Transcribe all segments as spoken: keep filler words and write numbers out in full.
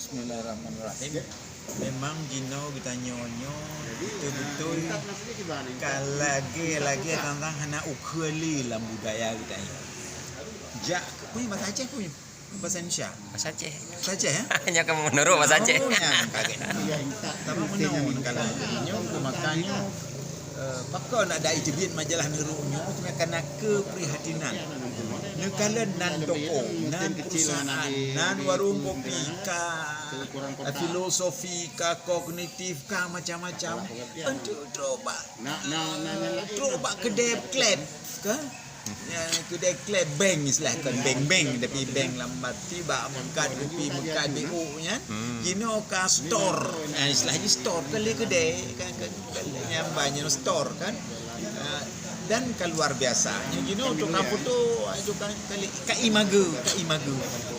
Bismillahirrahmanirrahim. Memang jinoe geutanyoe nyoe beutôi-beutôi ka lagèe-lagèe tantang hana ukheue lé lam budaya geutanyoe. Jak, peue bahasa Aceh peue? Bahasa Indonesia? Bahasa Aceh. Bahasa Aceh, ya? Hanya kamu menurut bahasa Aceh. Oh, ya, kaget. Tapi meunyoe kalau nyoe, maka nyoe, eh, pakon ada iteubiet majalah Nurul nyoe, karena keprihatinan. Neukalon nan toko, nan perusahaan, nan warung kopi, ka, eh, filosofi, ka kognitif, ka macam-macam. Untuk droe bak, droe bak keudè klep, kan? Ya, keudè klep bank istilah, kon bank-bank, tapi bank lam arti bak meukat kopi, meukat B O nyan. Hmm. Jinoe ka store. Ya, istilah jih store, kon lé keudè, kan, kan, kan nyang banyak store, kan. Ah, dan ka luar biasa. Nyang jinoe tukang foto, tukang kali, ka image, ka image.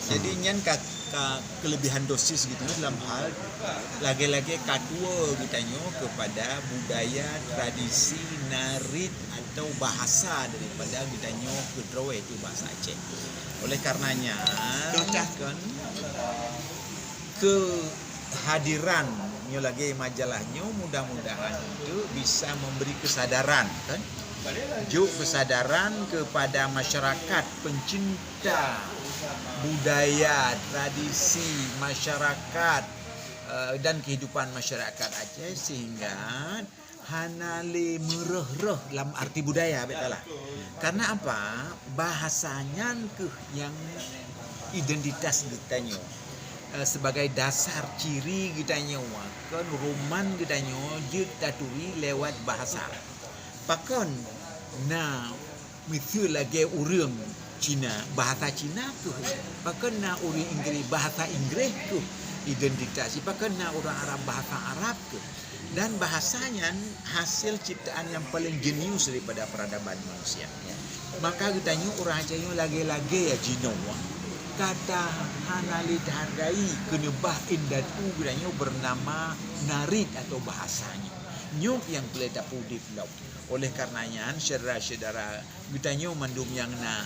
Jadi nyan ka, ka kelebihan dosis gitu dalam hal lagèe-lagèe ka tuwo geutanyoe kepada budaya, tradisi, narit atau bahasa daripada geutanyoe keudroe, itu bahasa Aceh. Oleh karenanya, kan, kehadiran nyoe lagèe majalah nyoe mudah-mudahan itu bisa memberi kesadaran, kan, jok kesadaran kepada masyarakat pencinta budaya, tradisi masyarakat, eh, dan kehidupan masyarakat Aceh, sehingga hana lé meureuh-reuh lam arti budaya, bèk salah. Karena apa? Bahasa nyan keuh nyang identitas geutanyoe, eh, sebagai dasar ciri geutanyoe, kon ruman geutanyoe jeuet taturi lewat bahasa. Pakon na Miseue lagèe ureueng Cina, bahasa Cina keuh. Pakon na ureueng Inggris, bahasa Inggris keuh identitas. Pakon na ureueng Arab, bahasa Arab keuh. Dan bahasa nyan hasil ciptaan yang paling jenius daripada peradaban manusia. Maka geutanyoe ureueng Aceh nyoe lagèe-lagèe ya jinoe. Ka ta hana lé tahargai keuneubah indatu geutanyoe bernama narit atau bahasa nyoe. Nyoe nyang peureulèe tapeudeb lom. Oleh karena nyan, syedara-syedara geutanyoe mandum nyang na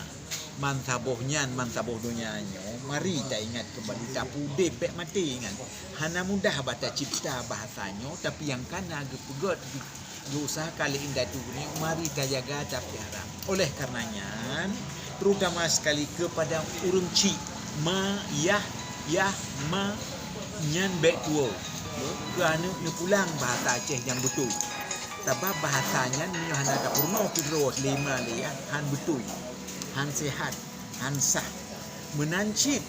man saboh nyan, man saboh donya nyoe, mari taingat keumbali, tapeudeb bèk maté nyan. Hana mudah bah tacipta bahasa nyoe, tapi nyang ka na geupeugöt, geu-, geuusahakan lé indatu nyoe, mari tajaga, tapiara. Oleh karena nyan, terutama sekali kepada ureueng chik, ma, yah, yah, ma, nyan bèk tuwo. Keu aneuk neupulang bahasa Aceh nyang beutôi. Sabab bahasa nyan meunyoe hana tapeurunoe keudroe lé ma lé yah, han beutôi, han sehat, han sah. Meunan cit,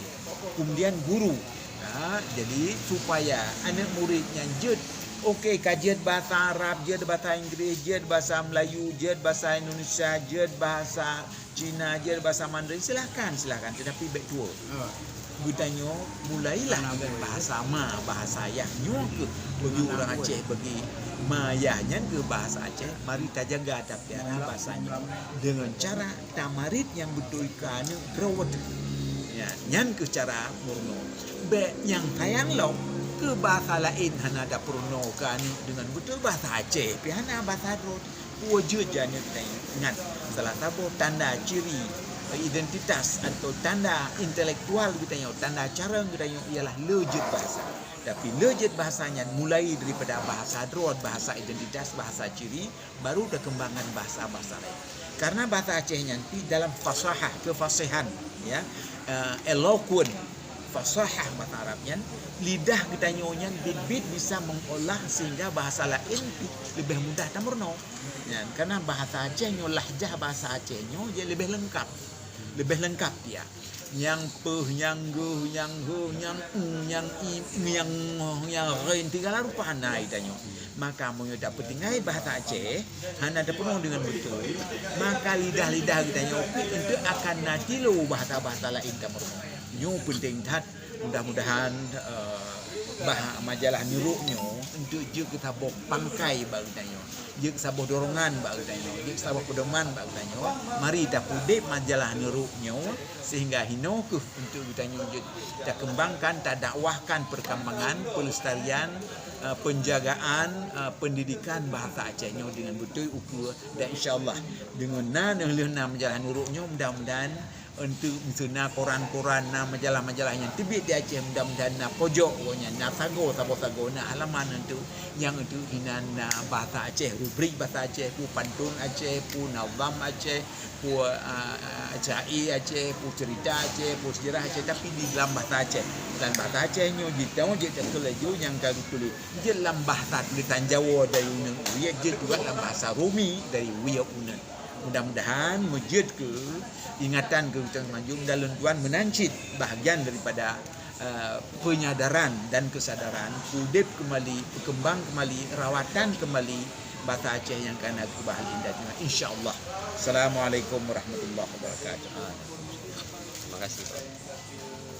kemudian guru. Ha, jadi supaya aneuk murit nyan jeuet, oke, ka jeuet bahasa Arab, jeuet bahasa Inggris, jeuet bahasa Melayu, jeuet bahasa Indonesia, jeuet bahasa Cina, jeuet bahasa Mandarin, silahkan, silahkan, tetapi bèk tuwo. Ha. Geutanyoe mulailah dengan bahasa ma, bahasa yah. Nyoe keuh bagi ureueng Aceh, bagi ma yah nyan keuh bahasa Aceh. Mari tajaga, tapiara bahasa nyoe dengan cara tamarit nyang beutôi keu aneuk droe. Ya, nyan keuh cara meurunoe. Bèk nyang sayang lom keu bahasa laén hana tapeurunoe keu aneuk dengan beutôi, bahasa Aceh pih hana, bahasa droe. Peue jeuet jih aneuk ingat, salah saboh tanda ciri, eh, identitas atau tanda intelektual geutanyoe, tanda carông geutanyoe ialah le jeuet bahasa. Tapi le jeuet bahasa nyan mulai daripada bahasa droe, bahasa identitas, bahasa ciri, baru takeumbangkan bahasa-bahasa laén. Karena bahasa Aceh nyan pih dalam fasahah, kefasihan, ya, eh, eloquent, fasahah bahasa Arab nyan, lidah geutanyoe nyan biet-biet bisa mengolah sehingga bahasa laén pih leubeh mudah tameurunoe. Nyan, karena bahasa Aceh nyoe, lahjah bahasa Aceh nyoe, jih leubeh leungkap. Leubeh leungkap dia. Nyang peuh, nyang geuh, nyang heuh, nyang u, nyang i, nyang ngoh, nyang ghin, sigala rupa na geutanyoe. Maka meunyoe tapeutinggai bahasa Aceh, hana tapeurunoe dengan beutôi, maka lidah-lidah geutanyoe pih eunteuk akan na tilu bahasa-bahasa laén tameurunoe. Nyoe peunteng that. Mudah-mudahan, eh, bah majalah Nurul nyoe eunteuk jeuet keu saboh pangkai bak geutanyoe, jeuet keu saboh dorongan bak geutanyoe, jeuet keu saboh peudoman bak geutanyoe. Mari tapeudeb majalah Nurul nyoe sehingga hinoe keuh eunteuk geutanyoe jeuet takeumbangkan, tadakwahkan perkembangan, pelestarian, eh, penjagaan, eh, pendidikan bahasa Aceh nyoe dengan beutôi ukeue. Dan insya Allah, deungon na neuh lheueh na majalah Nurul nyoe, mudah-mudahan Enteuk miseue na koran-koran, na majalah-majalah nyang teubiet di Aceh, mudah-mudahan na pojok gobnyan, na sagoe, saboh sagoe, na halaman enteuk nyang enteuk inan na bahasa Aceh, rubrik bahasa Aceh, peue pantun Aceh, peue nazam Aceh, peue, a, a, syair Aceh, peue cerita Aceh, peue sejarah Aceh, tapi di dalam bahasa Aceh. Dan bahasa Aceh nyoe jiteubiet jeuet keu laju nyang ka geutuléh. Jeuet lam bahasa tulisan Jawoe dari uneuen Wieuk, jeuet juga lam bahasa Romi dari Wieuk uneuen. Mudah-mudahan meujeuet keu ingatan keu geutanyoe mandum, dan lôn tuan meunan cit bahagian daripada, eh, penyadaran dan kesadaran, udeb kembali, berkembang kembali, rawatan kembali bahasa Aceh nyang ka na keubah lé indah nyoe, insya Allah. Assalamualaikum warahmatullahi wabarakatuh. Terima kasih, Pak.